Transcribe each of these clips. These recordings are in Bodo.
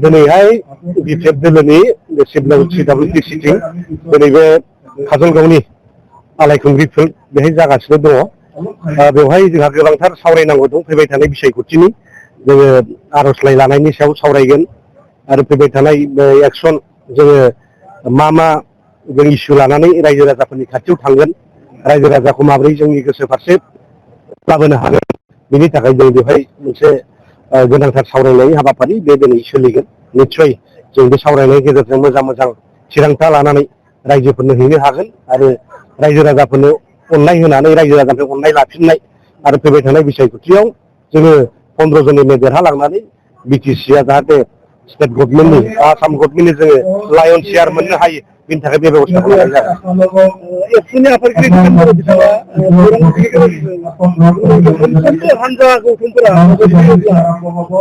दिनैहाय बिपिएफ दोलोनि सिमला CWT सिटिं दिनै बे काजलगावनि आलायखुंग्रि फिल्ड बेहाय जागासिनो दङ। बेवहाय जोंहा गोबांथार सावरायनांगौ दं। फैबाय थानाय बिसायख'थिनि जोङो आर'जलाइ लानायनि सायाव सावरायगोन आरो फैबाय थानाय एक्सन जोङो मा जों इस्यु लानानै रायजो राजाफोरनि खाथियाव थांगोन, रायजो राजाखौ माबोरै जोंनि गोसो फारसे लाबोनो हागोन, बेनि थाखाय जों बेवहाय मोनसे गोनांथार सावरायनायनि हाबाफारि बे दिनै सोलिगोन। निस्सय जों बे सावरायनायनि गेजेरजों मोजां थिरांथा लानानै रायजोफोरनो हैनो हागोन आरो रायजो राजाफोरनो अननाय होनानै रायजो राजानिफ्राय अननाय लाफिननाय आरो फैबाय थानाय बिसायख'थियाव जोङो 15 जननि देरहालांनानै बिटिसिआ जाहाथे स्टेट गभर्नमेन्टनि आसाम गभर्नमेन्टनि जोङो लायन शेयार मोननो हायो, बेनि थाखाय बे बेबस्थाखौ लानाय जागोन। एबसुनि आफादगिरि बिथाङा हानजा गौथुमफोरा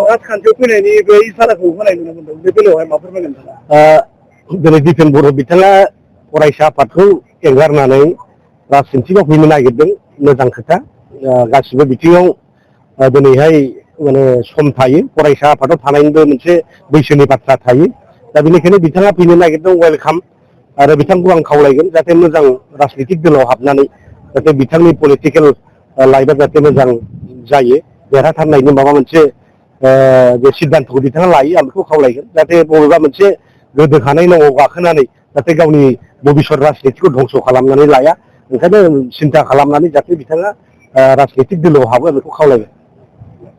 राजखान्थियाव फैनायनि बे इसाराखौ होनाय नुनो मोनदों। बे बेलायावहाय मा फोरमायगोन नोंथाङा? दिनै दिपेन बर' बिथाङा फरायसा आफादखौ एंगारनानै राजखान्थियाव फैनो नागिरदों, मोजां खोथा। गासिबो बिथिङाव दिनैहाय माने सम थायो, फरायसा आफादाव थानायनिबो मोनसे बैसोनि बाथ्रा थायो। दा बेनिखायनो बिथाङा फैनो नागिरदों, वेलकाम। आरो बिथांखौ आं खावलायगोन जाहाथे मोजां राजनितिक दलाव हाबनानै जाहाथे बिथांनि पलिटिकेल लाइफआ जाहाथे मोजां जायो, देरहाथारनायनि माबा मोनसे बे सिद्धान्तखौ बिथाङा लायो, आं बेखौ खावलायगोन। जाहाथे बबेबा मोनसे गोदोखानाय नावआव गाखोनानै जाहाथे गावनि भबिष्यत राजनितिखौ धंस' खालामनानै लाया, ओंखायनो सिन्था खालामनानै जाहाथे बिथाङा राजनितिक दोलोआव हाबो, बेखौ खावलायगोन।